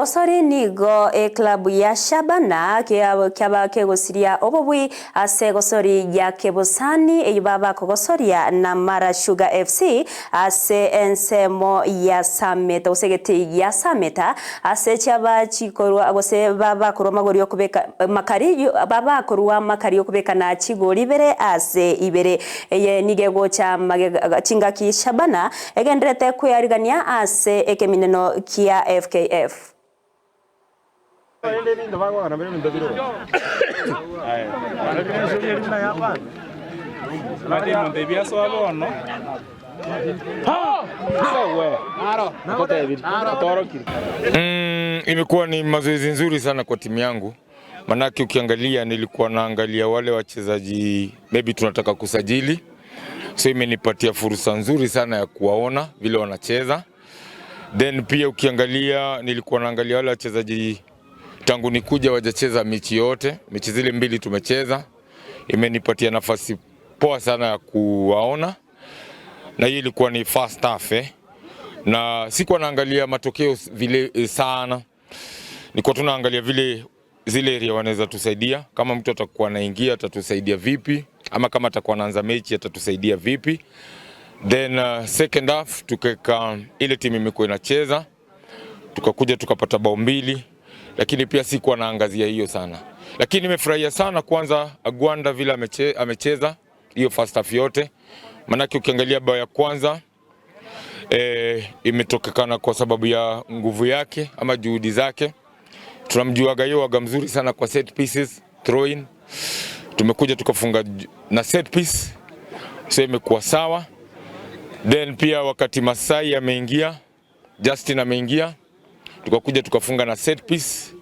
Gosori nigo eclub ya Shabana kiaba kegosiria obobui ase gosori ya Kebosani eyu baba kogosoria na Mara Sugar FC ase ensemo ya Sameta gose egeti ya Sameta ase chiaba chikorwa gose baba korwa magori okobeka makari baba korwa makari okobeka na chigori ibere ase ibere. Eye nigo egocha magega chingaki Shabana egenderete kwearigania ase ekemineno kia FKF. Imekuwa ni mazoezi nzuri sana kwa timu yangu, manake ukiangalia nilikuwa naangalia wale wachezaji maybe tunataka kusajili, so imenipatia fursa nzuri sana ya kuwaona vile wanacheza. Then pia ukiangalia nilikuwa naangalia wale wachezaji tangu nikuja wajacheza mechi yote, mechi zile mbili tumecheza, imenipatia nafasi poa sana ya kuwaona, na hii ilikuwa ni first half eh. Na sikuwa naangalia matokeo vile sana, nilikuwa tunaangalia vile zile area wanaweza tusaidia, kama mtu atakuwa anaingia atatusaidia vipi, ama kama atakuwa anaanza mechi atatusaidia vipi. Then second half tukaweka ile timu imekuwa inacheza, tukakuja tukapata bao mbili, lakini pia sikuwa naangazia hiyo sana, lakini nimefurahia sana kwanza Agwanda vile amecheza hiyo first half yote, manake ukiangalia bao ya kwanza imetokekana kwa sababu ya nguvu yake ama juhudi zake. Tunamjuaga hiyo waga mzuri sana kwa set pieces, throw in. Tumekuja tukafunga na set piece, so imekuwa sawa. Then pia wakati Masai ameingia, Justin ameingia, tukakuja tukafunga na set piece,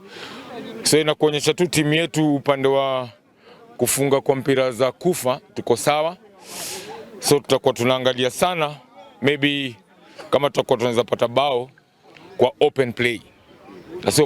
so inakuonyesha tu timu yetu upande wa kufunga kwa mpira za kufa tuko sawa, so tutakuwa tunaangalia sana maybe kama tutakuwa tunaweza pata bao kwa open play na sio